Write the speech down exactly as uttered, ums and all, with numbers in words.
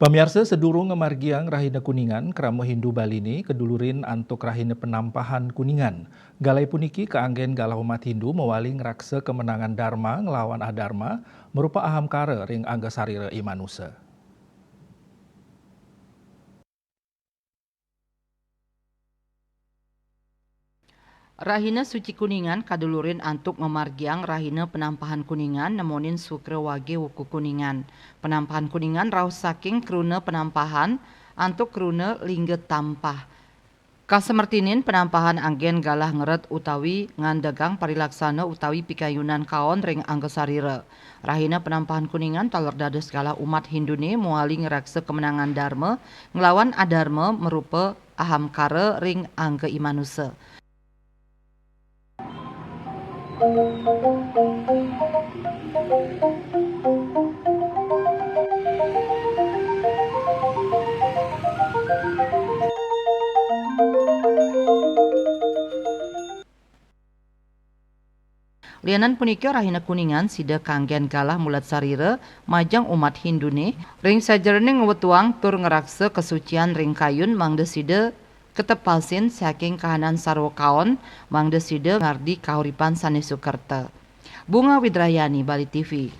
Pamiarsa, sadurung ngamargiang Rahina Kuningan, krama Hindu Bali ni kadulurin antuk Rahina Penampahan Kuningan. Galai puniki kaanggén galah umat Hindu mawali ngraksa kamenangan Dharma nglawan Adharma, marupa ahamkara ring angga sarira i manusa. Rahina Suci Kuningan kadulurin antuk mamargiang Rahina Penampahan Kuningan, nemonin Sukra Wage wuku Kuningan. Penampahan Kuningan rauh saking kruna penampahan antuk kruna lingga tampah. Kasamertinin penampahan anggén galah ngeret utawi ngandegang parilaksana utawi pikayunan kaon ring angga sarira. Rahina Penampahan Kuningan taler dados galah umat Hinduné mawali ngraksa kamenangan Dharma nglawan Adharma, marupa ahamkara ring angga i manusa. Lianan punika, Rahina Kuningan sida kanggén galah mulat sarira majeng umat Hinduné ring sajeroning ngwetuang tur ngraksa kasucian ring kayun, mangda sida katepasin saking kahanan sarwa kaon, mangda sida ngardi kauripan sané sukerta. Bunga Widrayani, Bali T V.